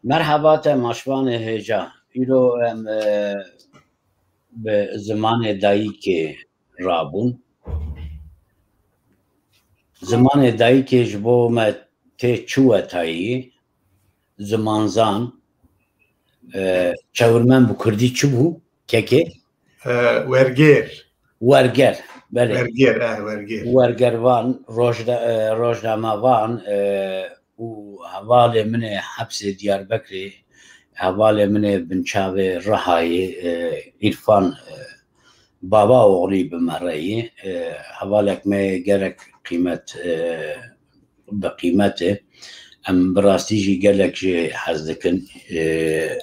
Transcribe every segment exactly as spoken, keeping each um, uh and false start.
Merhaba te maşvanê hêja. Îro em e, bi zimanê dayikê rabûn. Zimanê dayikê ji bo me tê çi wetayî? Zimanzan, e, çewirmen bi kurdî çi bû? Kekê? E, wergêr. Werger, belê. Wergêr, e, wergêr. Wergervan, rojda, e, rojnamevan, e, û hevalê min ê hepsê Diyarbekirê, hevalê min ê binçavê Rihayê, e, Îrfan, e, baba oxlî bi me re yê, e, hevalek me yê gelek qîmet, e, bi qîmet e. Em bi rastî jî gelek jê hez dikin. E,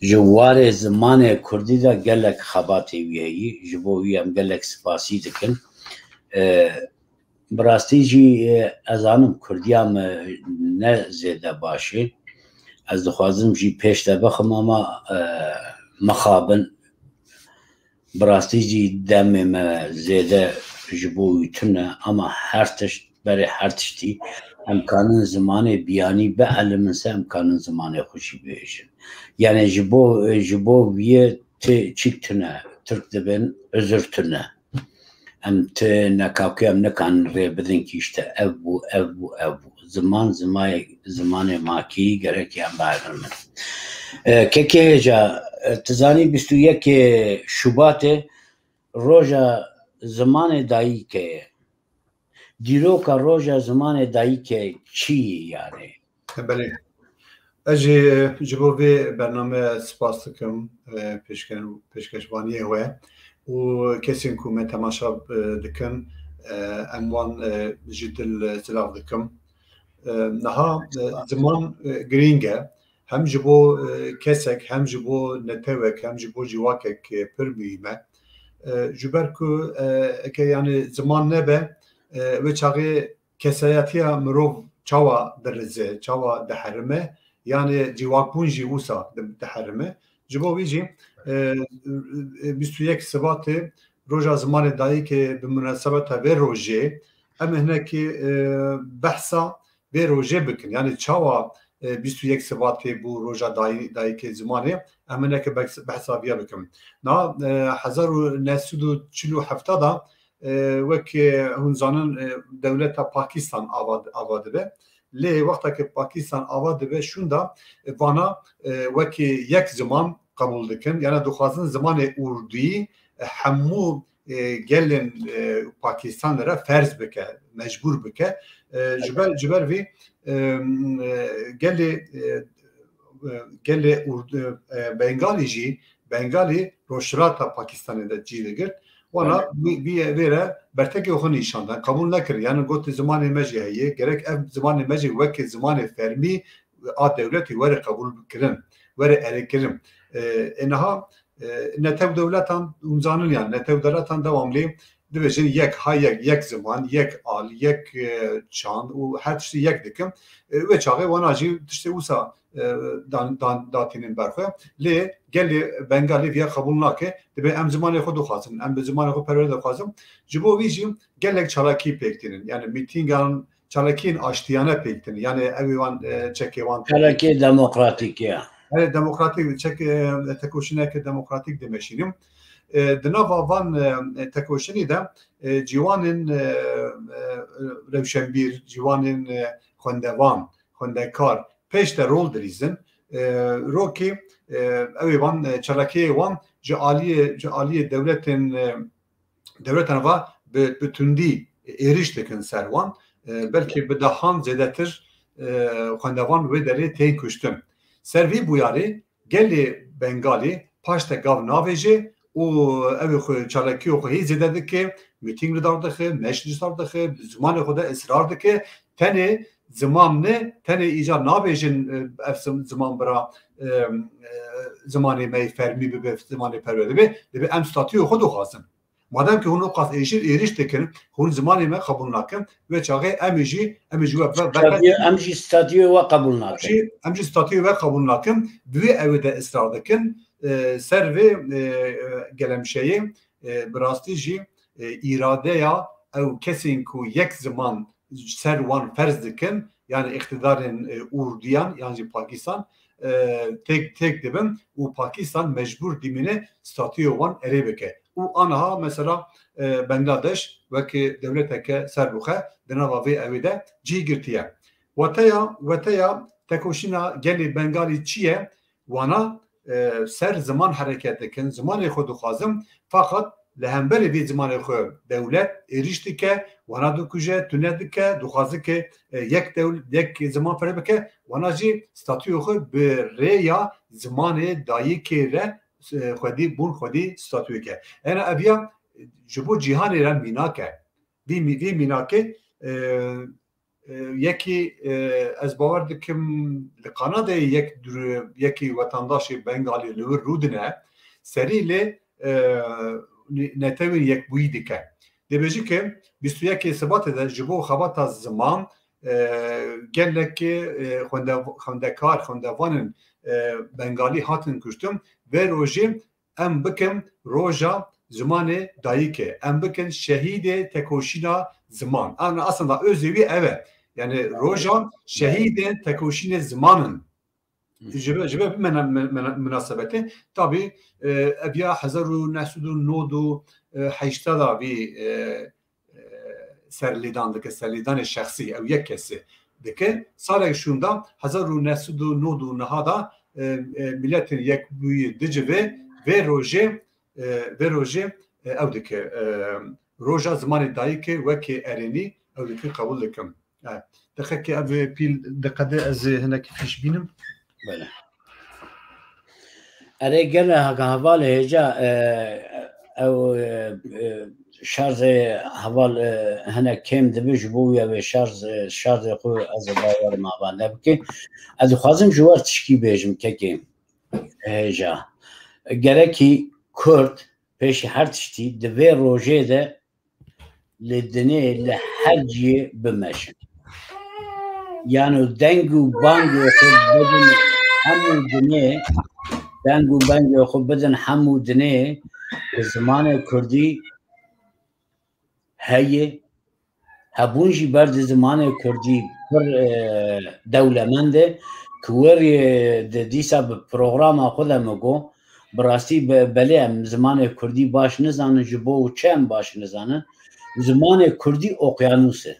ji warê zimanê kurdî de gelek xebatê wî heyî. Ji bo wî em gelek spasî dikin. E, Bi rastî jî, e, ez zanim kurdiya me ne zêde baş e. Ez dixwazim jî pêş de bixim ama, e, mixabin. Bi rastî jî demê me zêde ji bo wî tune ama her tişt, berê her tiştî em kanin zimanê biyanî bielimin se em kanin zimanê xwe jî bibêjin. Yani ji bo, ji bo viyê tê çîk tune, Tirk dibin, uzur tune. Em ti nekakî em nikanin rê bidin ki işte ev bû, ev bû, ev bû. Ziman, zimayê, zimanê makî gerek em bielmin. E, kekê hêja, e, ti zanî bîst û yekê Şubatê roja zimanê dayikê ye. Dîroka roja zimanê dayikê çi ye yani? Belê. Ez jî ji bo vê bername spas dikim, e, pêşke-, pêşkeşvaniyê we û kesên ku me temaşa, e, dikin, e, em wan, e, ji dil, e, silav dikim. E, niha, e, ziman, e, girîng e. Hem ji bo, e, kesek, hem ji bo netewek, hem ji bo civakek, e, pir muhîm e. E, ji ber ku, e, eke yani ziman nebe, e, wê çaxê kesayetiya mirov çawa dirize, çawa diherime, yani civakbûn jî wisa di-, diherime. Ji bo vî jî, e, e, bîst û yek Sibatê roja zimanê dayikê bi munasebeta vê rojê em hinekî, e, behsa vê rojê bikin. Yani çawa, e, bîst û yek Sibatê bû roja dayî-, dayikê zimanê, em hinekî behs-, behsa viya bikin. Na, e, hezar û neh sed û çil û heft da e, wek, e, hûn zanin, e, dewleta Pakistan ava, ava dibe. Lê wexta ke Pakistan ava dibe şûnda, e, vana, e, wekî yek ziman qebûl dikin. Yani dixwazin zimanê urduyî, e, hemû, e, gelên, e, Pakistan re ferz bike, mecbûr bike. E, ji ber, ji ber vî, e, e, gelê, e, e, gelê Urdu, e, Bengalî jî, Bengalî rojhilata Pakistanê de cî digirt. Wana vî, vî, vê re bertekê xwe nîşan dan, qebûl nekir. Yani gote zimanê me jî heye, gerek ev zimanê me jî weke zimanê fermî a dewletê were qebûl kirin, were erêkirin. E, ê niha, e, netew dewletan, hûn zanin yani, netew dewletan dewamlî dibêjin yek ha yek, yek ziman, yek al, yek, e, çand û her tiştî yek dikim. E, wê çaxê wana jî tiştê wisa, e, dan, dan, datînin ber xwe. Lê gelê Bengalî viya qebûl nake. Dibê em zimanê xwe dixwazin, em bi zimanê xwe perwerde dixwazin. Ji bo vî jî gelek çalakî pêk tînin. Yani mîtîngan, çalakiyên aştiyane pêk tînin. Yani ew ê wan, e, çekê wan Çalakiyê demokratîk ya. Her demokratîk, çek, e, tekoşîneke demokratîk dimeşînim. E, di nava van, e, tekoşînî de, e, ciwanên, e, e, rewşenbîr, ciwanên, e, xwendevan, xwendekar pêş de rol dirîzin. E, rokî, e, ew ê van, e, çalakiyê wan ji aliyê, ji aliyê dewletên, e, dewletan va bi, bi tundî êriş dikin ser wan. E, belkî bi dehan zêdetir, e, xwendevan wê derê tên kuştin. Ser vî bûyarê gelê Bengalî paşte gav navêje û ew ê xwe çalakiyê xwe hê zêde dike, mîtîng li dar dixe, meclis dar dixe, bi zimanê xwe de israr dike. Tenê ziman ne, tenê îcar nabêjin, e, ev zim-, ziman bira, e, e, zimanê me yê fermî bibe, zimanê perwerde bibe, dibe em statûyê xwe dixwazin. Madem ki hûn o qas êşîr êrîş dikin, hûn zimanê me qebûl nakin, wê çaxê em ê jî, em ê jî we, we, we, Statûyê, em jî statûyê we qebûl em nakin. Jî, em jî statûyê we qebûl nakin. Bi wê ew ê de israr dikin, e, ser vê, e, e, gelemşeyê, e, bi rastî jî, e, îradeya ew kesên ku yek ziman ser wan ferz dikin, yani îqtidarên, e, Urdiyan yan jî Pakistan, e, têk, têk dibin û Pakistan mecbûr dimîne statûyê wan erê bike. Û aniha mesela, e, Bangladeş wekî dewleteke serbixwe di nava vê ewê de cî girtiye. Weteya, weteya tekoşîna gelê Bengalî çi ye? Wana, e, ser ziman hereket dikin, zimanê xwe dixwazin, feqet li hemberî vê zimanê xwe dewlet êrîş dike, wana dikuje, tune dike, dixwaze ke, e, yek dewl-, yek ziman fêr bike, wana jî statûyê xwe bi rêya zimanê dayikê re, e, xwedî bûn, xwedî statûyeke. Ena eviya ji bo cîhanê re mînak e. Vî mî-, vî mînakê, e, e, yekî, e, ez bawer dikim li Kanadayê yek dur-, yekî wetandaşê Bengalî li wir rûdine, serî lê, e, netewên yekbûyî dike. Dibêje ke bîst û yekê Sibatê de ji bo xebata ziman, e, gelekê, e, xwende-, xwendekar, xwendevanên, e, Bengalî hatin kuştin. Vê rojê em bikin roja zimanê dayikê, em bikin şehîdê tekoşîna ziman. Ana aslında özê wî ev e. Yani roja şehîdên tekoşînê ziman in. Ji be, ji be mena-, mena-, münasebetê, tabi, e, ev ya hezar û neh sed û nod û heştê da vî, e, e, serlêdan dike, serlêdanê şexsî, ew yek kesî dike. Salek şûnda hezar û neh sed û nod û neh da, e, e, Miletên Yekbûyî dicive vê rojê, e, vê rojê, e, ew dike, e, roja zimanê dayikê wekî erênî ew dike qebûl dikim. E, deqekê ev pîl diqede ez hinek pîş bînim. Bele. Erê gele haka heval hêja, e, ew, e, e, şarjê heval, e, hinek kêm dibe, ji bo wî ev ê şarj, e, şarjê xwe ez ê bawer ma van nebike. Ez dixwazim ji we tişkî bêjim kekê hêja. Gerekî Kurd pêşî her tiştî di vê rojê de li dinê li her ciyê bimeşin. Yano deng û bangê xwe bidin hemû dinê, deng û bangê xwe bidin hemû dinê, bi zimanê kurdî heye, hebûn jî ber di zimanê kurdî pir, e, dewlemend e, ku werê di dîsa bi programa xwe de min got, bi rastî be-, belê em zimanê kurdî baş nizanin, ji bo çi em baş nizanin? Zimanê kurdî oqyanûs e.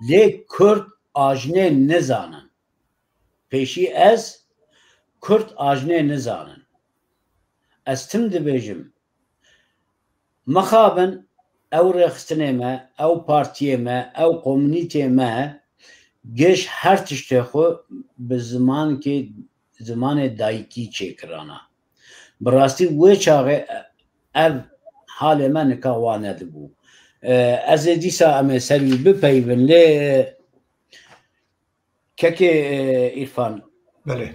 Lê kurd ajnê nizanin. Pêşî ez kurd ajnê nizanin. Ez tim dibêjim, mixabin ew rêxistinê me, ew partiyê me, ew komunîtê me, giş her tiştê xwe bi zimankê, zimanê dayikî çêkirana. Bi rastî wê çaxê ev halê me nika wa nedibû. E, ez ê dîsa em ê ser wî bipeyivin, lê, e, Kekê, e, Îrfan. Belê.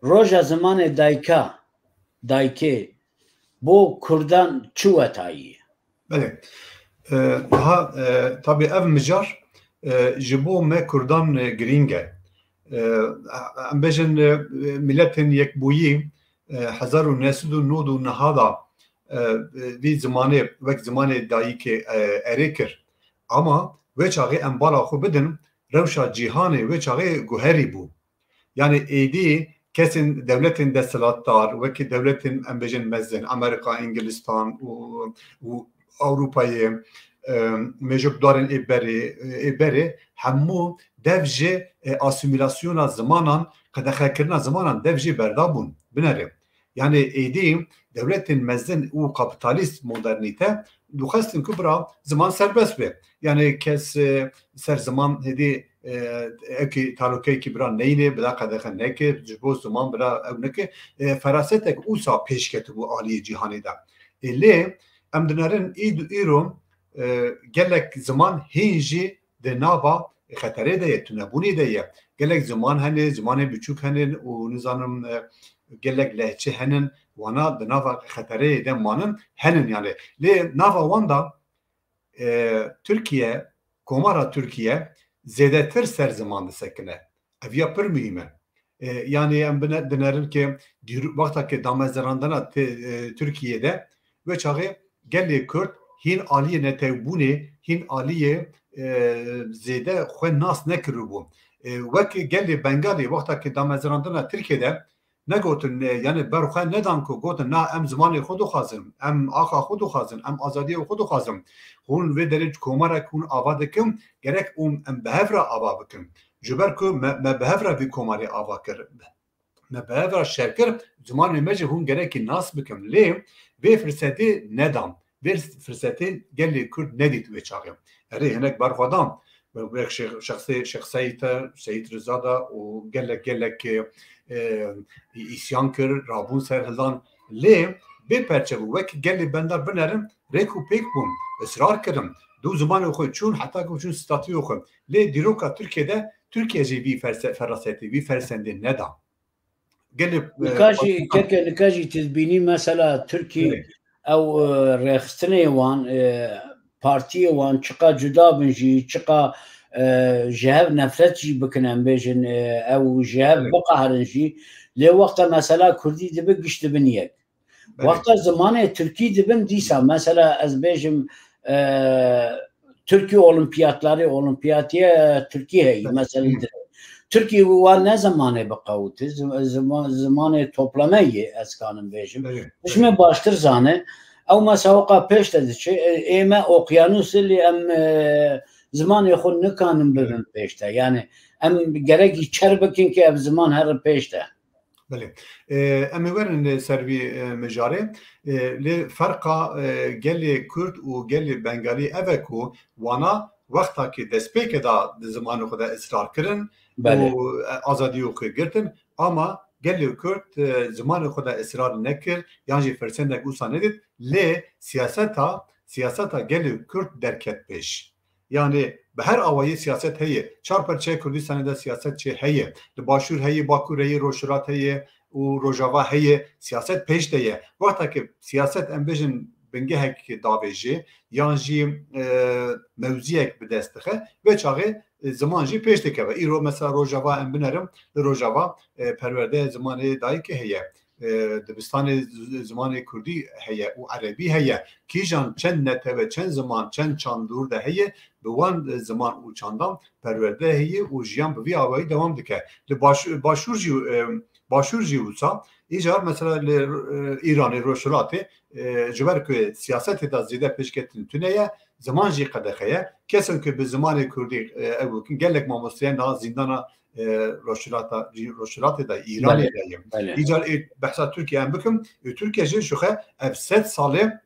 Roja zimanê dayika, dayikê bo kurdan çi wetayî ye? Belê. E, daha, e, tabii ev mijar, e, ji bo me kurdan, e, girîng e. E, em bêjin, e, Miletên Yekbûyî, e, hezar û neh sed û nod û neh da, e, vî zimanê wek zimanê dayikê, e, erê kir. Ama wê çaxê em bala xwe bidin, rewşa cîhanê wê çaxê guherî bû. Yani êdî kesên dewletên desthilatdar, wekî dewletên em bêjin mezin, Amerîka, Îngilistan û, û Ewropayê, e, mêjûkdarên ê berê, ê berê, hemû dev ji, e, asîmîlasyona zimanan, qedexekirina zimanan dev jê berdabûn, binerê. Yani êdî dewletên mezin û kapitalîst modernîte dixwestin ku bira ziman serbest be. Yani kes, e, ser ziman hêdî, e, ewkî talokeyekî bira neyne, bila qedexe neke, ji bo ziman bila ew neke. E, ferasetek ûsa pêş ketibû aliyê cîhanê de. E, lê em dinerin îd-, îro, e, gelek ziman hîn jî di nava xeterê de ye, tunebûnê de ye. Gelek ziman hene, zimanê biçûk hene û nizanim, e, gelek lehçe henin, wana di nava xetereyê de manin, henin yani. Lê nava wan da, e, Tirkiye, Komara Tirkiye zêdetir ser ziman disekine. Ev ya pir muhîm e. E, yani em bine-, dinerin ke dîr-, wexta ke damezirandina te-, e, Tirkiyê de, wê çaxê gelê Kurd hîn aliyê netewbûnê, hîn aliyê, e, zêde xwe nas nekiribû. E, wek gelê Bengalî wexta ki damezrandina Tirkiyê de negotin, e, yani berxwe nedan ku gotin, na, em zimanê xwe dixwazin, em axa xwe dixwazin, em azadiya xwe dixwazin. Hûn vê derê komarek hûn ava dikin, gerek hûn em bi hev re ava bikin. Ji ber ku me, me bi hev re vî komarê ava kir. Me bi hev re şer kir, zimanê me jî hûn gerekî nas bikin. Lê vê firsetê nedan. Vê firsetê gelê Kurd nedît wê çaxê. Erê hinek berxwedan. Wek Şêx-, şexsê Şêx Seyîd e, Seyîd Riza da û gelek, gelek, e, e, îsyan kir, rabûn ser hildan. Lê bê perçe bû. Wek gelê bendar binerin, rêk û pêk bûn, israr kirin. Du zimanê xwe çûn, heta ku çûn statûyê xwe. Lê dîroka Tirkiyê de, Tirkiye jî vî ferse-, ferasetê, vî fersendê neda. Gelê, e, Nika jî, Pakistan keke, nika jî tu dibînî mesela Tirkî, Evet. ew, e, rêxistinê wan, e, partiyê wan çiqa cuda bin jî, çiqa, e, ji hev nefret jî bikin, em bêjin, e, ew ji hev Evet. biqehirin jî. Lê wexta mesela Kurdî dibe giş dibin yek. Belê. Wexta zimanê Tirkî dibin dîsa, mesela ez bêjim, e, Tirkî olimpiyatları, olimpiyatiye Tirkî heye, Belê. mesela Hı. dire. Tirkî wan ne zimanê biqewite, zim-, zima-, zimanê toplame ye, ez kanim bêjim. Belê, Ji belê. me baştir zane, ew mesawiqa pêş de diçe, e, ê me okyanus e, lê em, e, zimanê xwe nikanin bibin pêş de. Yani em gerekî çer bikin ki ev ziman here pêş de. Belê. E, em ê werin ser vî, e, mijarê. E, lê ferqa, e, gelê Kurd û gelê Bengalî ev e ku wana wexta ki destpêkê de di zimanê xwe de israr kirin Belê. û, e, azadiyê xwe girtin, ama gelê Kurd, e, zimanê xwe de israr nekir, yan jî firsendek wisa nedît, lê siyaseta, siyaseta gelê Kurd derket pêş. Yani bi her awayî siyaset heye. Çar perçeyê Kurdistanê de siyaset çê heye. Li Başûr heye, Bakur heye, Rojhilat heye û Rojava heye. Siyaset pêş de ye. Wexta ki siyaset em bêjin bingehek davêjê yan jî, e, mewziyek bi dest dixe, vê çaxê, e, ziman jî pêş dikeve. Îro mesela Rojava em binerim, li Rojava, e, perwerdeyê zimanê dayikê heye. E, dibistanê z-, zimanê kurdî heye û erebî heye. Kîjan çend netewe, çend ziman, çend çandor de heye, bi wan, e, ziman û çandan perwerde heye û jiyan bi vî awayî dewam dike. Li baş-, başûr jî, e, başûr jî wisa, îcar mesela li, e, Îranê, Rojhilatê, e, ji ber ku siyasetê de zêde pêşketin tune ye, ziman jî qedexe ye. Kesin ku bi zimanê kurdî, e, ew bikin, gelek mamosteyan niha zîndana, e, Rojhilata, Rojhilatê de, Îranê Belê, de ye. belê. Îcar ê behsa Tirkiye em bikim, û Tirkiye jî ji xwe ev sed salê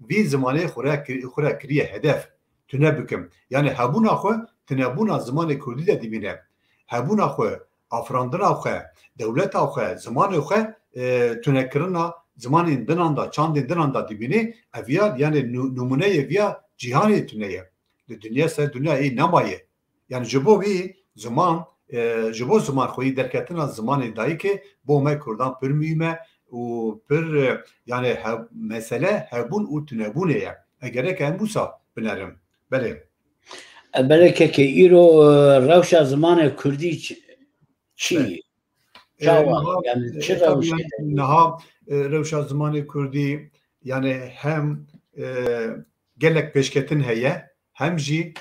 vî zimanê xwe re kir-, xwe re kiriye hedef. Tune bikim. Yani hebûna xwe, tunebûna zimanê kurdî de dibîne. Hebûna xwe, afirandina xwe, dewleta xwe, zimanê xwe, e, tunekirina zimanên dinan de, çandên dinan de dibîne. Ev ya, yani nû-, nûmuneyê viya cîhanê tune ye. Li dinya ser dinya ê nemaye. Yani ji bo wî ziman, e, ji bo ziman xweyî derketina zimanê dayikê bo me Kurdan pir muhîm e û pir, e, yani hev-, mesele hebûn û tunebûnê ye. E, gerek em wisa binerin. Belê. E, belê kekê, îro, e, rewşa zimanê kurdî çi, çi Belê. ye? E, Çawa? niha, Yani e, çi tabii rewşê yani de? niha, e, rewşa zimanê kurdî yani hem, e, gelek pêşketin heye, hem jî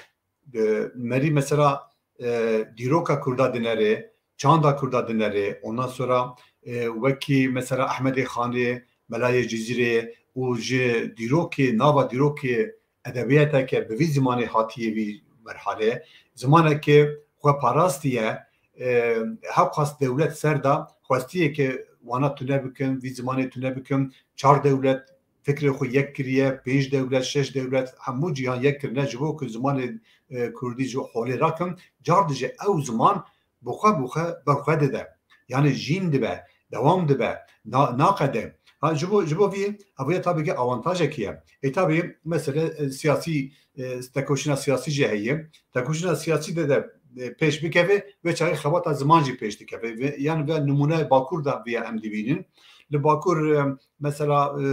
e, merî mesela, e, dîroka Kurda dinere, çanda Kurda dinere, ondan sonra, e, wekî mesela Ehmedê Xanê, Melayê Cizîrê û ji dîrokê, nava dîrokê edebiyateke bi vî zimanê hatiye vî merhale, zimaneke xwe parastiye, e, hewqas dewlet ser da xwestiye ke wana tune bikin, vî zimanê tune bikin, çar dewlet fikrê xwe yek kiriye, pênc dewlet, şeş dewlet, hemû cîhan yek kirine ji bo ku zimanê, e, kurdî ji holê rakin, car dije ew ziman bi xwe, bi xwe, ber xwe dide. Yani jîn dibe, dewam dibe, na-, naqede. Ha, ji bo, ji bo vî, ev ya tabii ki avantajekî ye. E, tabii mesele, e, siyasî, e, tekoşîna siyasî jî heye. Tekoşîna siyasî de, de, e, pêş bikeve, vê çaxê xebata ziman jî pêş dikeve. Ve, yani ve nimûne Bakur da viya em dibînin. Li Bakur, e, mesela, e,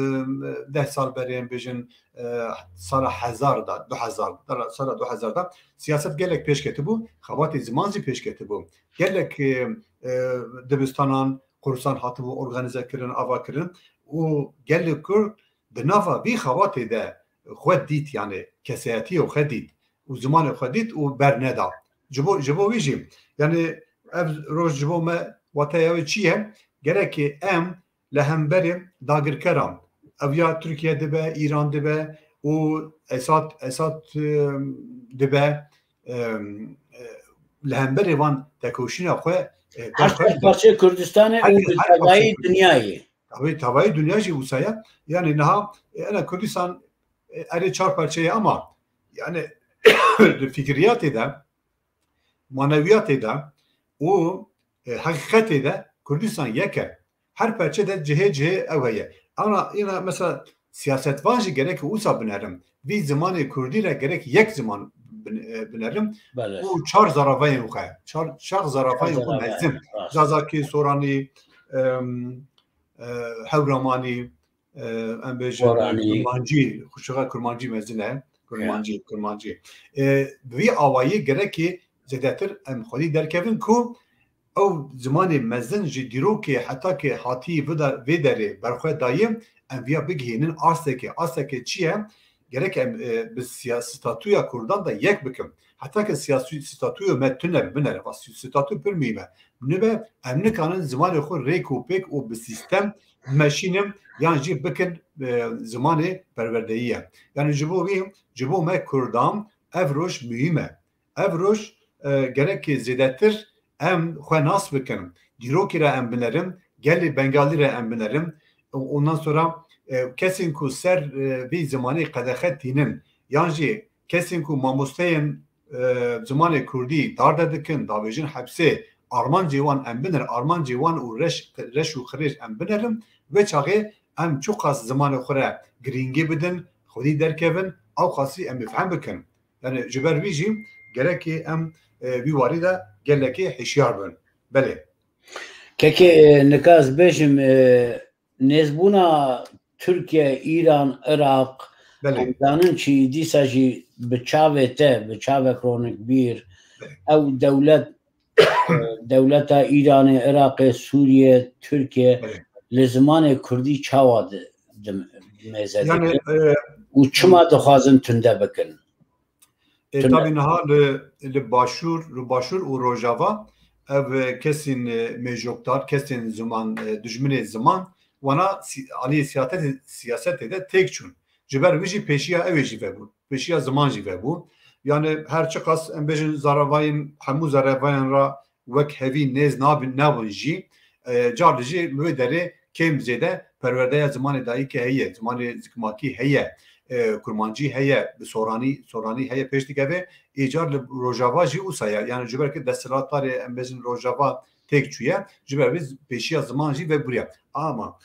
deh sal berê em bêjin, e, sala hezar da, du hezar, sala du hezar da siyaset gelek pêş ketibû, xebatê ziman jî pêş ketibû. Gelek, e, e, dibistanan, kursan hatibû organize kirin, ava kirin û gelê Kurd di nava vî xebatê de xwe dît, yani kesayetiyê xwe dît. û zimanê xwe dît û berneda. Ji bo, ji bo wî jî, yani ev roj ji bo me wateya wê çi ye? Gerek em li hemberê dagirkeran, ev ya Tirkiye dibe, Îran dibe û Esad, Esad, e, dibe, e, e, li hemberê van tekoşîna xwe, e, her çar parçeyê Kurdistanê û bi tevayî dinyayê. Tabii tavayî dinya jî wisa ye. Yani niha, e, ena Kurdistan, e, erê çar parçe ye ama yani di fikriyatê de, manewiyatê de û, e, heqîqetê de Kurdistan yek e. Her parçe de cihê cihê ew heye. Ana, ina mesela siyasetvan jî gerek wisa binerin. Vî zimanê kurdî re gerek yek ziman bin-, e, binerin. Belê. Û çar zaravayên xwe, çar, çar zaravayên xwe mezin. Rast. Zazakî, Soranî, em, e, Hewramanî, e, em bêjin, Soranî. Kurmancî, xuşixa Kurmancî mezin e. Kurmancî, Kurmancî. E, bi vî awayî gerekê zêdetir em xwedî derkevin ku ew zimanê mezin ji dîrokê heta ke hatî vida-, vê derê berxwe dayê, em viya bigihînin asteke. Asteke çi ye? Gerek em, e, bi siya-, statûya Kurdan de yek bikin. Heta ke siyasî statûya me tune binere, va si-, statû pir muhîm e. Nibe em nikarin zimanê xwe rêk û pêk û bi sîstem meşînin yan jî bikin, e, zimanê perwerdeyî ye. Yani ji bo vî, ji bo me Kurdan ev roj muhîm e. Ev roj, e, gerekê zêdetir em xwe nas bikin. Dîrokî re em binerin, gelê Bengalî re em binerin. Ondan sonra, e, kesên ku ser, e, vî zimanê qedexe tînin, yan jî kesên ku mamosteyên, e, zimanê kurdî darde dikin, davêjin hepsê, armancê wan em biner, armancê wan û reş, reş û xirêj em binerin, vê çaxê em çiqas zimanê xwe re girîngî bidin, xwedî derkevin, ew qasî em ê fehm bikin. Yani ji ber vî jî gerekê em, e, vî warî de gelekê hişyar bin. Belê. Kekê, e, nika ez bêjim, e, nêzbûna Tirkiye, Îran, Iraq, Belê. Em zanin çi dîsa jî bi çavê te, bi çavek ronikbîr, Belê. Ew dewlet, e, dewleta Îranê, Iraqê, Sûriye, Tirkiye Belê. Li zimanê kurdî çawa di-, di-, mêze Yani, dikin e, û çima dixwazin tunde bikin? E, Tune. Tabii niha li, li başûr, li başûr û rojava ev, e, kesên, e, mêjokdar, kesên ziman, e, dijminê ziman, wana si-, aliyê siyasetê, siyasetê de têk çûn. Ji ber vî jî pêşiya ew ê jî vebû. Pêşiya ziman jî vebû. Yani her çiqas em bêjin zaravayên, hemû zaravayên re wek hevî nêz nabin, nabin jî, e, car li jî li wê derê kêm zêde perwerdeya zimanê dayikê heye, zimanê zikmakî heye, e, kurmancî heye, bi soranî, soranî heye pêş dikeve, îcar li rojava jî wisa ye. Yani ji ber ku desthilatdarê em bêjin rojava têk çûye, ji ber vê pêşiya ziman jî vebûriye. Ama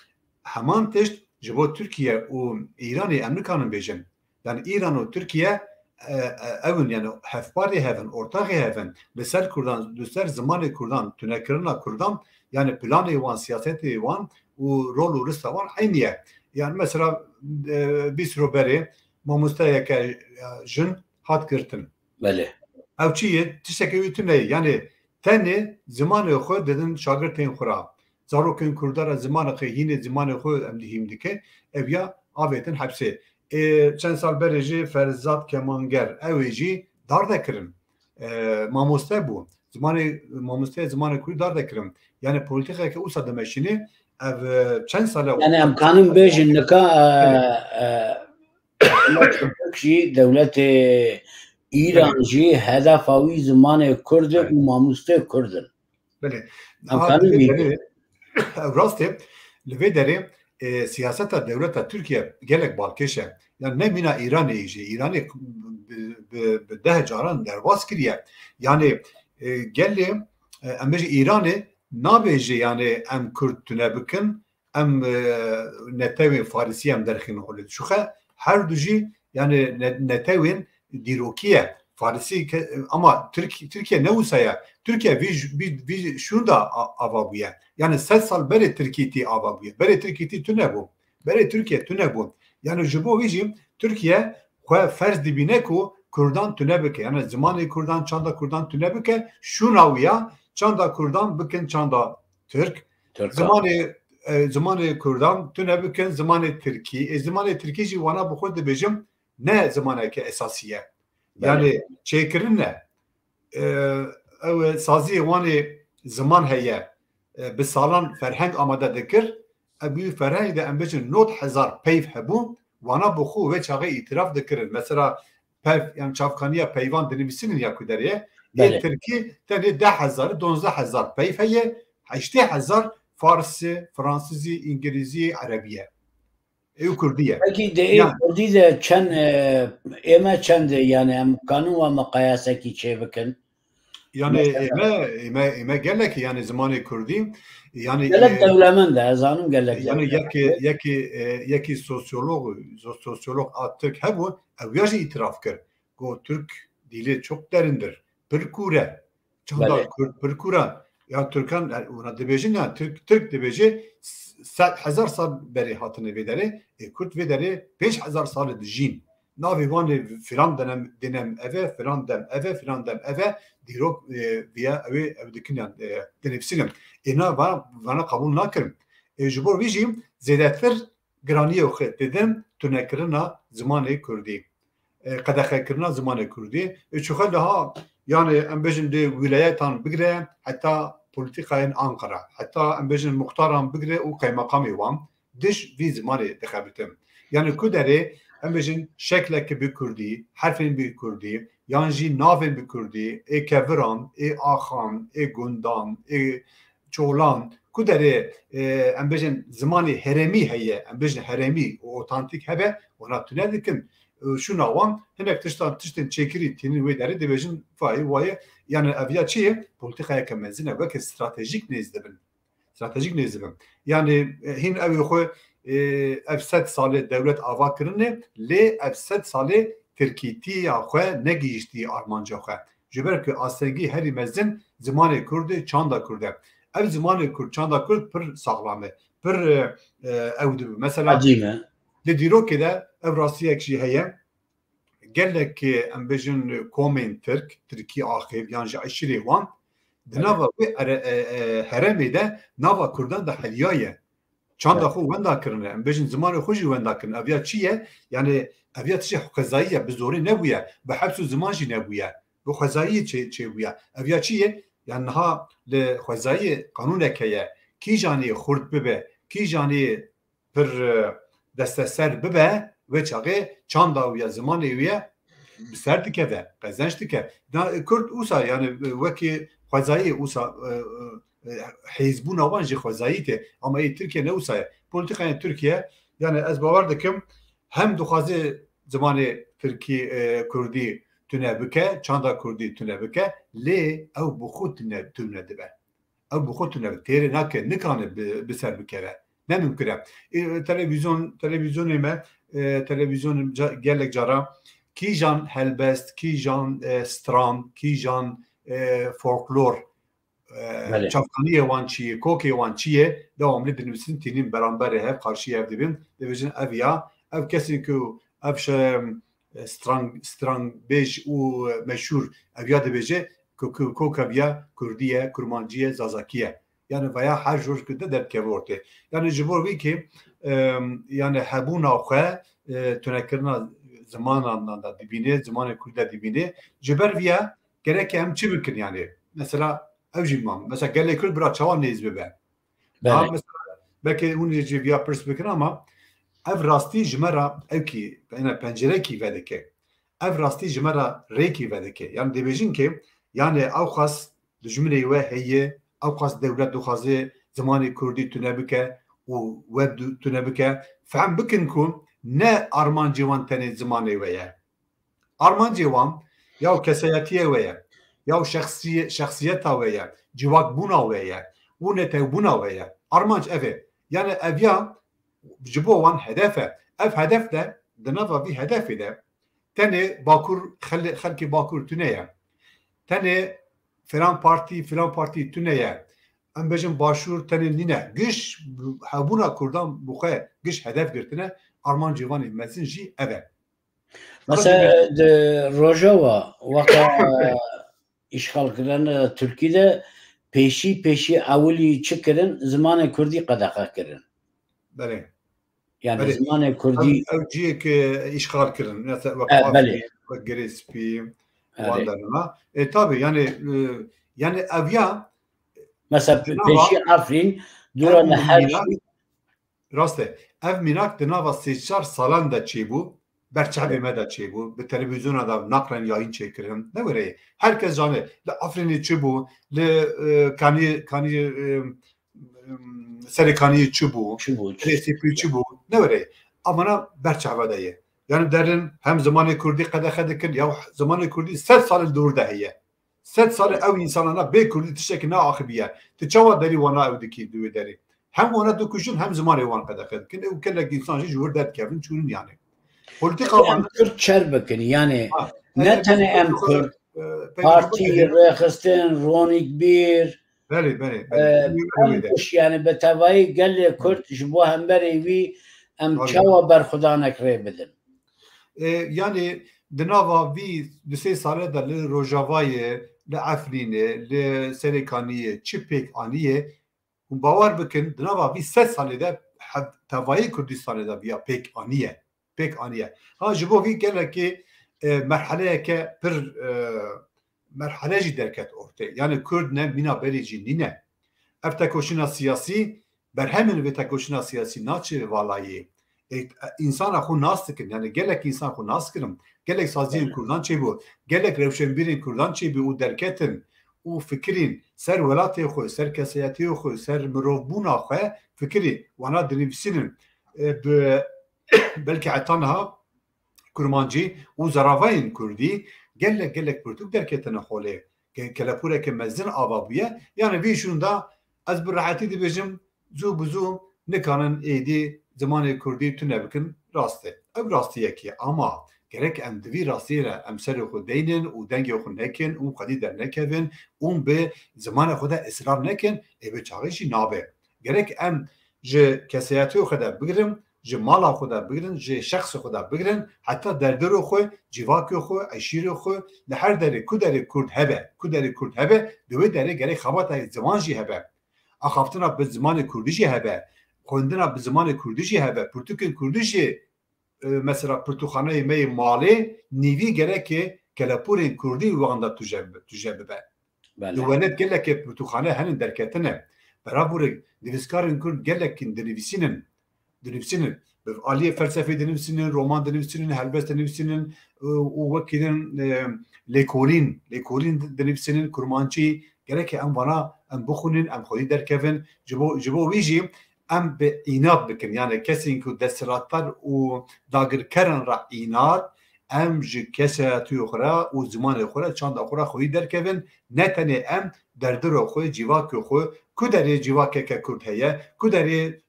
heman tişt ji bo Tirkiye û Îranê em nikarin bêjin. Yani Îran û Tirkiye, e, e, ew in, yani hevparê hev in, ortaxê hev in. Li ser Kurdan, li ser zimanê Kurdan, tunekirina Kurdan, yani planê wan, siyasetê wan û rol û rista wan eynî ye. Yani mesela, e, bîst ro berê mamosteyeke, e, jin hat girtin. Belê. Ew çi ye? Tiştekê wî tune ye. Yani tenê zimanê xwe didin şagirtên xwe re. Zarokên Kurda re zimanê xwe, hînê zimanê xwe em dihîm dike. Ev ya avêtin hepsê. Ê, çend sal berê jî Ferzad Kemanger, ew ê jî darde kirin. E, mamoste bû. Zimanê, mamosteya zimanê kurdî darde kirin. Yani polîtîkeke wisa dimeşîne, ev, e, çend sal e. Yani em kanin bêjin nika, e, Evet. E, Türk jî dewletê Îran Evet. jî hedefa wî zimanê kurd e Evet. û mamostê kurd in. Belê. Em Niha kanin li vê bînin. derê, ew rast e, li vê derê, e, siyaseta dewleta Tirkiye gelek balkêş e. Yani ne mîna Îranê jî. Îranê bi, bi, bi deh caran derbas kiriye. Yani, e, gelê, e, em bêjin Îranê nabêje yani em kurd tune bikin, em, e, netewên Farisî em derxînin holê. Çuxe her du jî yani ne-, netewên dîrokî ye. Farisî ke-, ama Tirk-, Tirkiye ne wisa ye. Tirkiye vî j-, vî, vî şûnda a-, ava bûye. Yani sed sal berê Tirkîtî ava bûye. Berê Tirkîtî tune bû. Berê Tirkiye tune bû. Yani ji bo vî jî Tirkiye xwe ferz dibîne ku Kurdan tune bike. Yani zimanê Kurdan, çanda Kurdan tune bike. Şûna wî ya çanda Kurdan bikin çanda Tirk. Tirk. Zimanê, e, zimanê Kurdan tune bikin zimanê Tirkî. E, zimanê Tirkî jî wana bi xwe dibêjim ne zimaneke esasî ye. Yanî çêkirin ne. E, ew saziyê wan ê ziman heye. E, bi salan ferheng amade dikir. E, bi ferhengê de em bêjin nod hezar peyv hebû. Wana bi xwe wê çaxê îtiraf dikirin. Mesela pev, yani çavkaniya peyvan dinivîsînin ya ku derê. Ê Belê. Tirkî tenê deh hezar, donzdeh hezar peyv heye. Heştê hezar farsî, fransizî, îngilîzî, erebî ye. Ew kurdî ye. Peki de ê Yan- kurdî de çend, e, ême çend e, yani em kanin wa miqayesekî çê bikin? Yani Mesela- ême, ême, ême gelek yani zimanê kurdî. Yani Gelek e, dewlemend e, ez zanim gelek yani dewlemend. Yekî, yekî, e, yekî sosyolog, sosyolog a Tirk hebû, ew ya jî îtiraf kir. Got Türk dili çok derindir. Pir kûr e. Çanda Belê. Kurd pir kûr e. Ya Tirkan, e, ona dibêjin ya, Tirk, Tirk dibêje s-, sed, hezar sal berê hatine vê derê. E, Kurd vê derê pênc hezar sal e dijîn. Navê wan ê filan denem, denem eve, filan dem eve, filan dem eve. Dîrok, e, viya ew ê, ew dikin yan, e, dinivîsînin. Êna va-, vana qebûl nakirin. E, ji bo vî jî zêdetir giraniyê xwe didin tunekirina zimanê kurdî. E, qedexekirina zimanê kurdî. E, çuxe daha, yani em bêjin dê wîlayetan bigire, heta polîtîkayên Ankara, heta em bêjin muxtaran bigire û qeymeqamê wan dij vî zimanê dixebitin. Yani ku derê em bêjin şekleke bi kurdî, herfên bi kurdî, yan jî navên bi kurdî, ê keviran, ê axan, ê gundan, ê çolan, ku derê, e, em bêjin zimanê herêmî heye, em bêjin herêmî û otantîk hebe, wana tune dikin. E, şûna wan hinek tiştan, tiştên çêkirî tînin wê derê dibêjin vayê wayê, yani ev ya çi ye? Polîtîkayeke mezin e, weke stratejîk nêz dibin. Stratejîk nêz dibin. Yani, e, hîn ew ê xwe, e, ev sed salê dewlet ava kirine, lê ev sed salê tirkîtiya xwe negihîştiye armanca xwe. Ji ber ku astengî herî mezin zimanê kurd e, çanda kurd e. Ev zimanê kurd, çanda kurd pir saxlam e. Pir, e, e, ew dibe. Mesela Ecîb e. Di dîrokê de ev rastiyek jî heye. Gelek, e, em bêjin komên Tirk, Tirkî axêv yan ji eşîrê wan, di Evet. nava wê ere-, e, e, herêmê de nava kurdan de heliyaye. Çanda Evet. xwe wenda kirine. Em bêjin zimanê xwe jî wenda kirine. Ev ya çi ye? Yani ev ya tiştê xwezayî ye, bi zorê nebûye. Bi heps û ziman jî nebûye. Bi xwezayî çê-, çêbûye. Ev ya çi ye? Yani niha li xwezayî qanûnek heye. Kîjanê xurt bibe, kîjanê pir, e, desteser bibe, wê çaxê çanda wî ye, zimanê wî ye, bi ser dikeve, qezenç dike. Da, e, Kurd wisa, yani, e, wekî xwezayî wisa, e, e, e, hêzbûna wan jî xwezayî tê. Ama ê Tirkiye ne wisa ye. Polîtîkayên Tirkiye, yani ez bawer dikim, hem dixwaze zimanê Tirkî, e, Kurdî tune bike, çanda Kurdî tune bike, lê ew bi xwe tune, tune dibe. Ew bi xwe tune têrê nake, nikane bi, bi ser bikeve. Ne mimkun e. E, televîzyon, televîzyonê me, e, televîzyon ca-, gelek cara kîjan helbest, kîjan, e, stran, kîjan, e, folklor, e, Belê. Çavkaniyê wan çi ye, kokê wan çi ye, dewamlî dinivîsin, tînin beramberê hev, qarşî hev dibin, dibêjin ev ya, ev kesên ku ev şe-, e, strang-, strangbêj û meşhûr ev ya dibêje ku, ku, koka viya kurdî ye, kurmancî ye, zazakî ye. Yani veya her jor ku de derdikeve ortê. Yani ji bo vî ki, em, yani hebûna xwe, e, tunekirina zimanan de dibîne, zimanê kurdî de dibîne. Ji ber viya gerek em çi bikin yani? Mesela ev jî mam. Mesela gelê kurd bira çawa nêz bibe? Daha Belê. Mesela belkî hûn jî viya pirs bikin ama ev rastî ji me re ew kî, yani pencerekî vedike. Ev rastî ji me re rêkî vedike. Yani dibêjin ki, yani ew xas dijminê we heye, ew xas dewlet dixwaze zimanê kurdî tune bike û we du-, tune bike. Fehm bikin ku ne armancê wan tenê zimanê we ye. Armancê wan ya kesayetiyê we ye, ya şexsiye-, şexsiyeta we ye, civakbûna we ye û netewbûna we ye. Armanc ev e. Yani ev ya ji bo wan hedef e. Ev hedef de, di nava vî hedefê de tenê Bakur, xel-, xelkê Bakur tune ye. Tenê filan partî, filan partî tune ye. Em bêjin Başûr tenê nîne. Giş hebûna Kurdan bi xwe giş hedef girtine, armancê wan ê mezin jî ev e. Mesela di Rojava wexta îşxalkirina Tirkî de pêşî pêşî ewilî çi kirin? Zimanê kurdî qedexe kirin. Belê. Yani Belê. Zimanê kurdî Ev, ew cihê ku îşxal kirin. Mesela wek E, Afrîn, belê. Girê spî, wan derina. E, tabi, yani, e, yani ev ya Mesela pêşî Efrîn dûra li her Rast e. Ev mînak di nava sê çar salan de çêbû, ber çavê me de çêbû, bi televîzyona de naqlen yayîn çêkirin. Ne were ye. Her kes zane, li Efrînê çi bû, li, e, Kanî, Kanî, e, Serê Kaniyê çi bû, Rêsîpî çi bû, ne were ye. Amana ber çave de ye. Yani derin hem zimanê kurdî qedexe dikin, ya zimanê kurdî sed sal li dûr de heye. Sed sal ew însanana bê kurdî tiştekî neaxibiye. Tu çawa derî wana ew dikî di wê derê? Hem wana dikujin hem zimanê wan qedexe dikin. Ew gelek însan jî ji wir derdikevin çûnin yani. Polîtîka wan kurd çer bikin yani. Ne tenê em kurd, partî, rêxistin, ronîkbîr, Belê, belê, belê. Kuş yani bi tevayî gelê kurd ji bo hemberê wî em çawa berxudanek rê bidin? E, yani di nava vî du sê sale de li Rojavayê, li Efrînê, li Serêkaniyê çi pêk aniye, hûn bawer bikin, di nava vî sed salê de tevayê Kurdistanê de viya pêk aniye. Pêk aniye. Ha, ji bo vî gelekê, e, merheleyeke pir, e, merhele jî derket ortê. Yani Kurd ne mîna berê jî nîne. Ev tekoşîna siyasî, berhemên vê tekoşîna siyasî naçe valayê. E, însana xwe nas dikin, yani gelek însan xwe nas kirin, gelek saziyên Kurdan çêbû, gelek rewşenbîrên Kurdan çêbû û derketin û fikirîn ser welatê xwe, ser kesayetiyê xwe, ser mirovbûna xwe fikirî wana dinivîsînin. E, bi, belkî heta niha Kurmancî û zeravayên Kurdî gelek, gelek pirtûk derketine holê. Ke-, kelepûreke mezin ava bûye. Yani vî şûnda ez bi rehetî dibêjim, zû bi zû nikanin êdî zimanê Kurdî tune bikin. Rast e. Ev rastiyekî ye. Ama gerek em di vî rastiyê re em serê xwe deynin û dengê xwe nekin û xwedî dernekevin û bi zimanê xwe de israr nekin, ê bi çaxê jî nabe. Gerek em ji kesayetê xwe de bigirin, ji mala xwe de bigirin, ji şexsê xwe de bigirin, heta derdiro xwe, civakê xwe, eşîrê xwe, li her derê, ku derê Kurd hebe, ku derê Kurd hebe, di wê derê gerek xebatayê ziman jî hebe. Axaftina bi zimanê Kurdî jî hebe, xwendina bi zimanê Kurdî jî hebe, pirtûkên Kurdî jî, e, mesela pirtûkxaneyê me yê malê nîvî gereke kelepûrên Kurdî wan de tuje, tuje bibe. Di welat gelekê pirtûkxane henin derketine. Beraborê nivîskarên Kurd gelekîn dinivîsînin. Dinivîsînin. Bi aliyê felsefê dinivîsînin, roman dinivîsînin, helbest dinivîsînin, û, û wekî din, e, lêkolîn, lêkolîn dinivîsînin, kurmancî. Gereke em vana, em bixwînin, em xwedî derkevin. Ji bo, ji bo wî jî em bi înat bikin. Yani kesên ku desthilatdar û dagirkeran re înat, em ji kesayetiyê xwe re û zimanê xwe re, çanda xwe re xwedî derkevin. Ne tenê em derdiro xwe, civakê xwe, ku derê civakeke Kurd heye, ku derê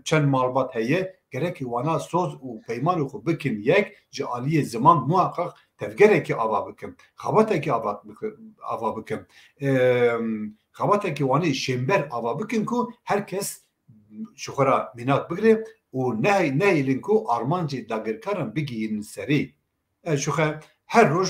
çend malbat heye, gerekî wana soz û peymanê xwe bikin yek, ji aliyê ziman muhaqqaq tevgerekî ava bikin, xebatekî ava bikin, ava bikin. Em, xebatekî wanê şênber ava bikin ku her kes ji xwe re mînak bigire û nehê-, nehêlin ku armancê dagirkaran bigihînin serê. E, şuxe her roj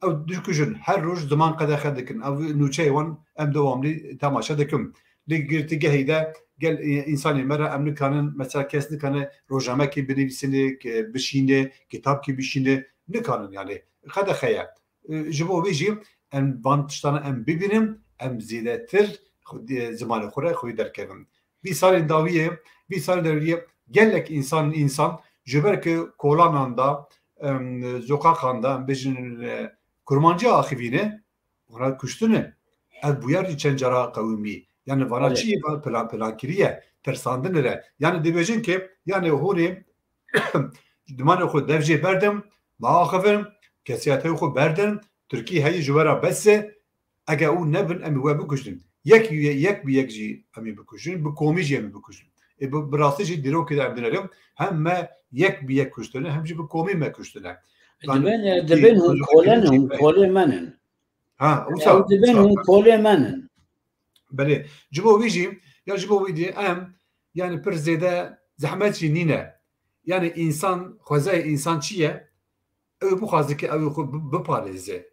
ew dikujin, her roj ziman qedexe dikin. Ev nûçeyê wan em dewamlî temaşe dikin. Li girtîgehê de gel, e, însanê me re em nikanin, mesela kes nikane rojnamekê binivîsîne, ke-, bişîne, kitabkî bişîne, nikanin yani. Qedexe ye. E, ji bo vê jî em van tiştana em bibînin, em zêdetir xwe, e, zimanê xwe re xwedî derkevin. Vî salên dawiyê, vî salên dawiyê gelek însan, însan ji ber ku kolanan de, em, zoqaqan de, em bêjin, e, kurmancî axivîne, wana kuştine. Ev bûyer jî çend cara qewimî. Yani vana çi ye? Plan, plan kiriye, tersandine re. Yani dibêjin ki, yani hûnê dimanê xwe dev jê berdin, maaxivin, kesiyatê xwe berdin, Tirkî heyî ji we re bes e, Ege û nebin, em ê we bikujin. Yek, yek bi yek jî em ê bikujin, bi komî jî em ê bikujin. Ê, bi, bi rastî jî dîrokê de em dinerin, hem me yek bi yek kuştine, hem jî bi komî me kuştine. Dibên, dibên hûn kolên, hûn kolê me nin. Ha, wisa, dibên hûn kolê me nin. Belê. Ji bo wî jî, ya ji bo wî dî em, yani pir zêde zehmet jî nîne. Yani însan, xwezayê însan çi ye? Ew bixwaze ki ew xwe bi-, biparêze.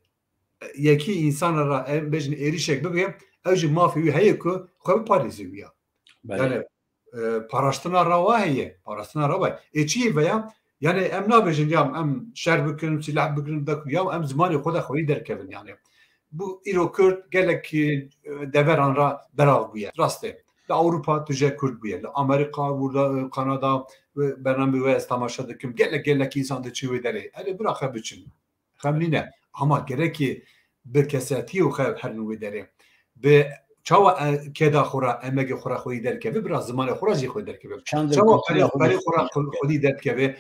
Yekî însana re em bêjin êrîşek bibe, ew jî mafê wî heye ku xwe biparêze wî ya. Belê. Yani, e, paraştina rawa heye, paraştina rawa. Ê çi ye veya Yani em nabêjin ya em şer bikin, silah bikin, da ku ya em zimanê xwe de xweyî derkevin yani. Bu îro Kurd gelek, e, deveran ra belav bûye. Rast e. Li Ewropa tije Kurd bûye. Li Amerîka, burada, e, Kanada, e, bernamê we ez temaşe dikim. Gelek, gelek însan diçin wê derê. Erê bira xwe biçin. Xem nîne. Ama gerekî bi kesetiyê û xev herin wê derê. Bi çawa e, keda xwe ra, emegê xwe ra xwedî derkeve, bira zimanê xwe ra jî xwedî derkeve. Çand û Çawa kultura perê, xwe perê xwe ra xwedî derkeve.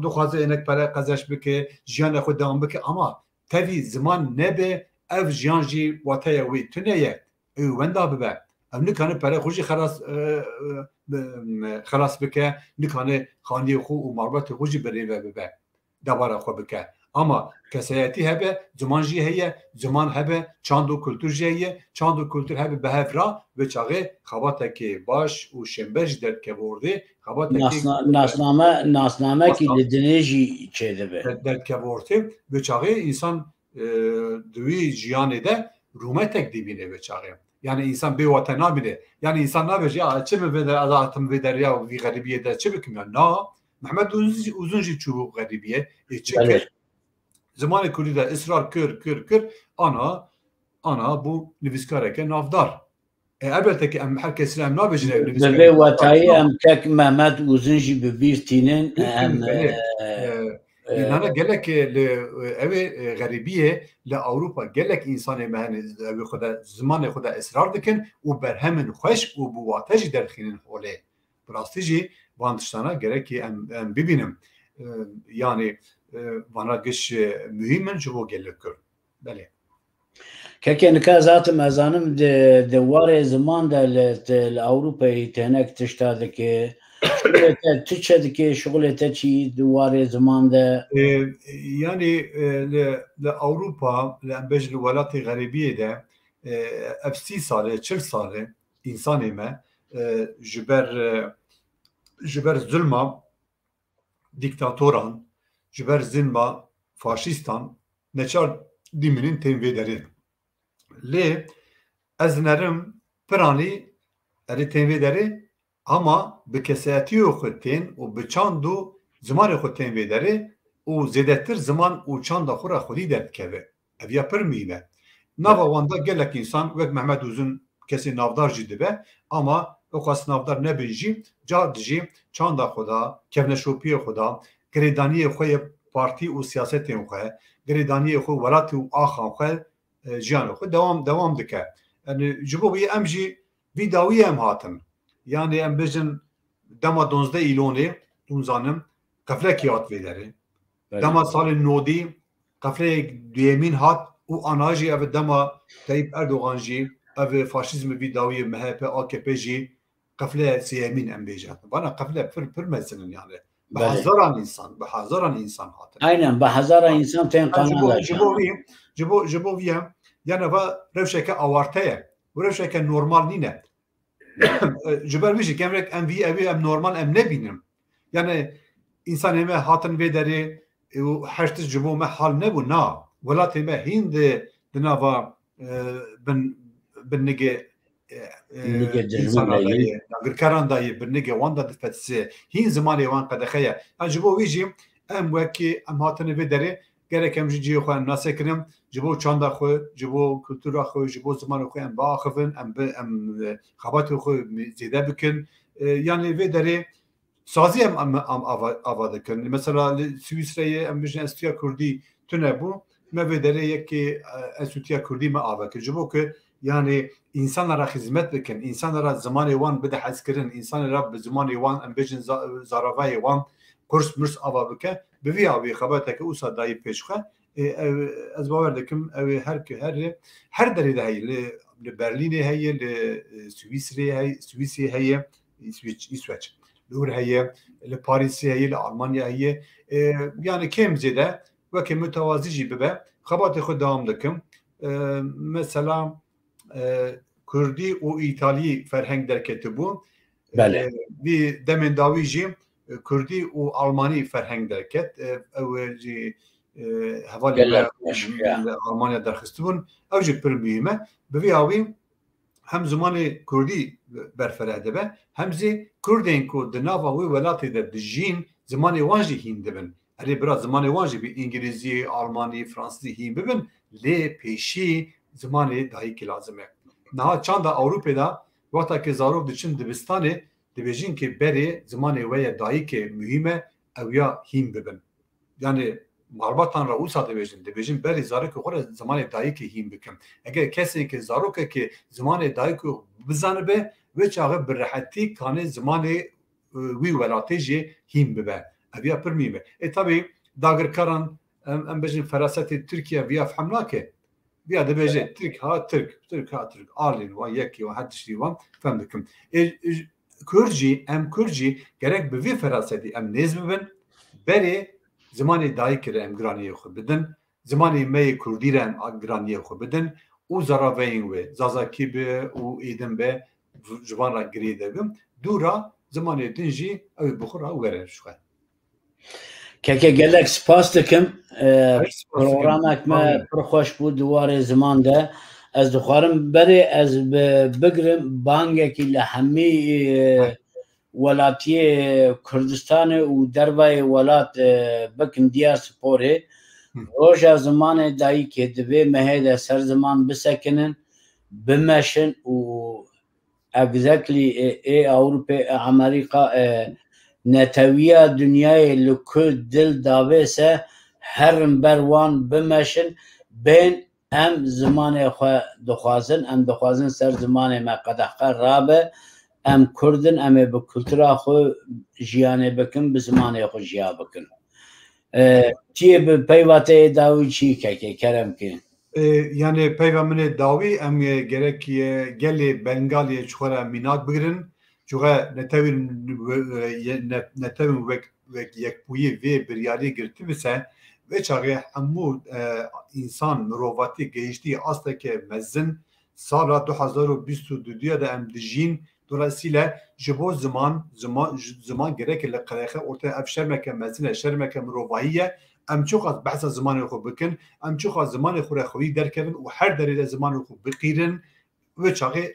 Dixwaze hinek pere qezenç bike, jiyana xwe dewam bike, ama tevî ziman nebe, ev jiyan jî wateya wê tune ye. Ew wenda bibe. Ew nikane pere xwe jî xelas, e, e, bi, xelas bike, nikane xaniyê xwe û malbatê xwe jî bi rê ve bibe. Debara xwe bike. Ama kesayetî hebe, ziman jî heye, ziman hebe, çand û kultur jî heye, çand û kultur hebe bi hev ra, vê çaxê xebatekê baş û şênber jî derdikeve ortê, xebatekê Nasna-, nasname, nasnamekî Nasna- li dinê jî çêdibe. derdikeve ortê, vê çaxê însan, e, di wî jiyanê de rûmetek dibîne vê çaxê. Yani însan bê wate nabîne. Yani însan nabêje, "Ya çi min vê de, ez hatim vê derya û vî xeribiyê de çi bikim ya?" Na, Mehmet Uzun, Uzun jî çûbû xeribiyê. Ê çi Belê. kir? Zimanê kurdî de israr kir, kir, kir. Ana, ana bû nivîskareke navdar. E, elbette ki em her kesî em nabêjin ew Bi nivîskareke vê navdar. wetayî em kek Mehmet Uzun jî bi bîr tînin. Bîr tînin, Em, belê. e, E, e, Înan e gelek, e, li, e, ew ê, e, xerîbiyê li Ewropa gelek însanê me hene, ew ê xwe de, zimanê xwe de israr dikin û berhemên xweş û bi wate jî derxînin holê. Bi rastî jî van tiştana gerekî em, em bibînin. E, yanî, e, vana giş, e, muhîm in ji bo gelê Kurd. Belê. Keke nika ez hatim, ez zanim di, di warê ziman de li, te, li Ewropayê tenek tişta dike. Şixulê te tu çi dike, şixulê te çi di warê ziman de? E, yani, e, li, li Ewropa, li em bêjin li welatê xerîbiyê de, e, ev sî sal e, çil sal e, însanê me, e, ji ber, e, ji ber zulma dîktatoran, ji ber zilma faşîstan neçar dimînin tên vê derê. Lê ez nerim piranî erê tên vê derê, ama bi kesayetiyê xwe tên û bi çand û zimanê xwe tên vê derê û zêdetir ziman û çanda xwe re xwedî derdikeve. Ev ya pir muhîm e. Nava wan de gelek însan wek Mehmet Uzun kesê navdar jî dibe, ama wek xwest navdar nebin jî, car dijî çanda xwe de, kevneşopiyê xwe de, girêdaniyê xwe yê partî û siyasetên xwe, girêdaniyê xwe welatê û axan xwe, e, jiyanê xwe dewam, dewam dike. Yani ji bo wî em jî vî dawiyê em hatin. Yani em bêjin dema duwazdeh Îlonê, hûn zanin, qeflekî hat vê derê. Belê. Dema salên nodî qefleyek duyemîn hat û ana jî ev dema Tayyip Erdogan jî ev faşîzmê vî dawiyê M H P, A K P jî qefleya sêyemîn em bêjin. Vana qefle pir, pir mezin in yani. Bi Belê. hezaran însan, bi hezaran însan hatin. Aynen, bi hezaran Ha. însan tên Ha, ji bo, qanala ji bo vî, ji bo, ji bo vî em, yani va rewşeke awarte ye. Û rewşeke normal nîne. E, ji ber wî jî kemrek em vî evî em normal em nebînin. Yani însanê me hatin vê derê, e, û her tişt ji bo me hal nebû. Na, welatê me hîn di, di nava, e, bin, bin nigê, e, e, Nigê dijmin însana de de yê. ye, dagirkeran de yê, bin nigê wan de difetise. Hîn zimanê wan qedexe ye. Ya ji bo wî jî em wekî em hatine vê derê, gerek em ji cihê xwe em nasekirin, ji bo çanda xwe, ji bo kultura xwe, ji bo zimanê xwe em biaxivin, em bi, em, e, xebatê xwe zêde bikin. E, yani vê derê sazî em, em, em ava, ava dikin. Mesela li Swîsreyê em bijin Enstitûya Kurdî tune bû. Me vê derê yekê, e, Enstitûya Kurdî me ava kir. Ji bo ku yani însanlara xizmet bikin, însanlara zimanê wan bide hezkirin, însanlara bi zimanê wan, em bêjin za-, zaravayê wan qurs mirs ava bike, bi vî awî xebateke wisa dayî pêş xwe. Ê, ew, ez bawer dikim, ew ê her ki her, her derê de heye, li, li Berlînê heye, li, e, Swîsrê heye, Swîsê heye, Îswiç-, Îsveç, li wir heye, li Parîsê heye, li Almanya heye. E, yani kêm zêde, weke mutewazî jî bibe, xebatê xwe dewam dikim. E, mesela, e, Kurdî û Îtalî ferheng derketibû. Belê. E, vî demên dawî jî, e, Kurdî û Almanî ferheng derket. E, ew jî, e, hevalê Gelek me baş, ya. li Almanya derxistibûn. Ew jî pir muhîm e. Bi vî awî hem zimanê Kurdî berfireh dibe, hem zî Kurdên ku di nava wê welatê de dijîn, zimanê wan jî hîn dibin. Erê bira, zimanê wan jî bi îngilîzî, almanî, fransîzî hîn bibin, lê pêşî zimanê dayikê lazim e. Niha çanda Ewropê de, wexta ke zarok diçin dibistanê, dibêjin ke berê zimanê we ye dayikê muhîm e, ew ya hîn bibin. Yani malbatan re wisa dibêjin, dibêjin berê zarokê xwe re zimanê dayikê hîn bikin. Eger kesê ke zarokekê zimanê dayikê bizanibe, wê çaxê bi rehetî kanê zimanê e, wî welatê jî hîn bibe. Ev ya pir muhîm e. E, tabî dagirkaran, em, em bêjin ferasetê Tirkiye viya fehm nake. Viya dibêje Tirk ha Tirk, Tirk ha Tirk. Alên wan yekî wan, her tiştî wan fehm dikim. E, e, Kurd jî, em Kurd jî gerek bi vî ferasetî em nêz bibin. Berê zimanê dayikê re em giraniyê xwe bidin. Zimanê me yê kurdî re em giraniyê xwe bidin û zaraveyên wê, zazakî be û êdin be, ji van re girê de bin. Dû re zimanê din jî ew ê bi xwe re werin ji xwe. Keke, gelek spas dikim. Ee, Her spas dikim. Programek me Amin. Pir xweş bû di warê ziman de. Ez dixwarim berê ez bi, bigrim bangekî li hemî, e, Heh. Welatiyê Kurdistanê û dervayê welat, e, bikim diasporê. Hı. Roja zimanê dayikê di vê mehê de ser ziman bisekinin, bimeşin û exactly, e, ê Ewropê, e, Amerîka, e, netewiya dinyayê li ku dil davê se herin ber wan bimeşin, bên em zimanê xwe dixwazin, em dixwazin ser zimanê me qedexqe rabe, em Kurd in, em ê bi kultura xwe jiyanê bikin, bi zimanê xwe jiya bikin. E, tu yê bi peyva te yê dawî çi keke, kerem ki? E, yani peyva min ê dawî em, e, gerek, e, gelê Bengaliyê ji xwe re mînak bigirin. Çuxe netewên, e, ne-, netewên wek, wek yekbûyî vê biryarî girtibise, vê çaxê hemû, e, însan, mirovatî gehiştî asteke mezin. Sala du hezar û bîst û duya de em dijîn. Dolayısıyla ji bo ziman, ziman, ziman gerek li qedexe ortaya, ev şermeke mezin e, şermeke mirovahî ye. Em çiqas behsa zimanê xwe bikin, em çiqas zimanê xwe re xwedî derkevin û her derê de zimanê xwe biqîrin, wê çaxê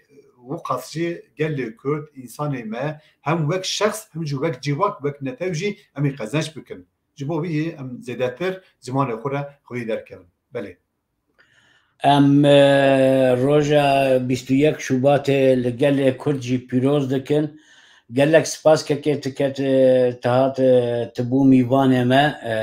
wiqas jî gelê Kurd, însanê me, hem wek şexs, hem jî wek civak, wek netew jî em ê qezenç bikin. Ji bo vî yê em zêdetir zimanê xwe re xwedî derkevin. Belê. Em, e, roja bîst û yek Şubatê li gelê Kurd jî pîroz dikin. Gelek spas kekê tu ket, e, tu hat, e, tu bû mîvanê me. E,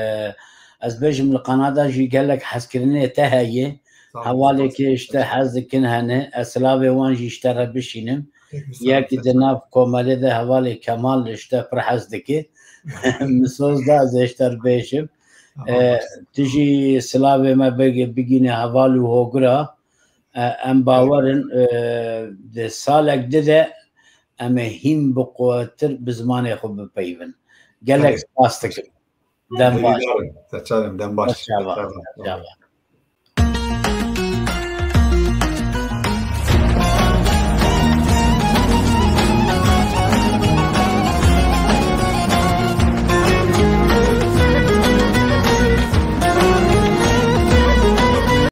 ez bêjim li Kanada jî gelek hezkirinê te heye. Sağ ol, spas. Hevalekê ji te hez dikin hene. Ez silavê wan jî ji te re bişînim. Peki, sağ ol. Yek di nav komelê de hevalê Kemal ji te pir hez dike. Min soz da ez ê ji te re bêjim. Aha. E, tu jî silavê me big-, bigîne heval û hogura. E, em bawer in, e, di salek di de em ê hîn bi quwettir bi zimanê xwe bipeyivin. Gelek Belê. Spas dikim. Dem baş. Hêvîdar im. Te çarim, dem baş. Te çava, te çava.